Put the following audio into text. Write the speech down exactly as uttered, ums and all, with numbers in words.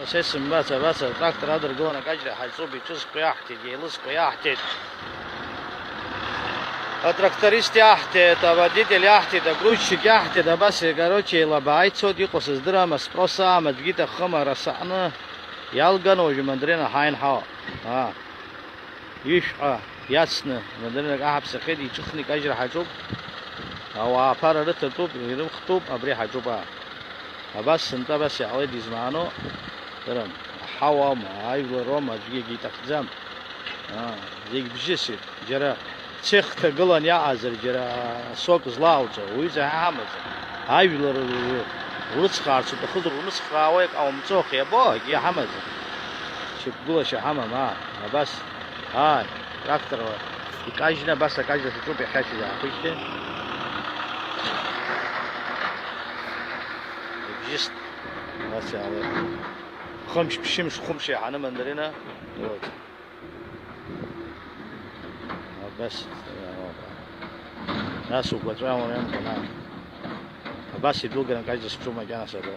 Сессымбац, абас атрактор адыргыланы акаҷра ҳаиҵоуп, иҿызқәа иаҳҭеит, еилызқәа иаҳҭеит. Атракторист иаҳҭеит, аводитель иаҳҭеит, агрузчик иаҳҭеит, абас, короче, еилабаа ицоит, иҟоу сыздырам, спрос аам, аӡәгьы иҭахым, ара саҟны иалган уажәы Мандрена ҳаин ҳао. Аа. Ишәҟа иацны, Мандрена аҳаԥсахьеит, иҿыхны икажьра ҳаҿуп. Ауаа аԥара рыҭатәуп, ирымхтәуп, абри ҳаҿуп, аа. Абас сынтәа абас иаауеит измааноу, дырам, аҳауа аума, ажәлар роума, аӡәгьы егьиҭахӡам. Аа, зегь бжьысит, џьара цех ҭагылан иаҟазар, џьара сок злаауҵо, уҩыза ҳәа ҳамаӡам. Ажәлар рыцхраарц уҭахызар, урыцхраауа иҟаумҵо, иабо, акгьы ҳамаӡам. Шьақәгылашьа ҳамам, аа, абас, ааи, тракторла икажьны, абас акажьра шаҿуп иахьа шьыжь аахижьҭеи. Ибжьыст, абас иаауеит. Хымш, ԥшьымш, хәымш иаҳаны мандарина. Вот. Абас, нас угәаҵәа уаҩамкәа, на. Абас идәылганы акажьра саҿуп макьана сара.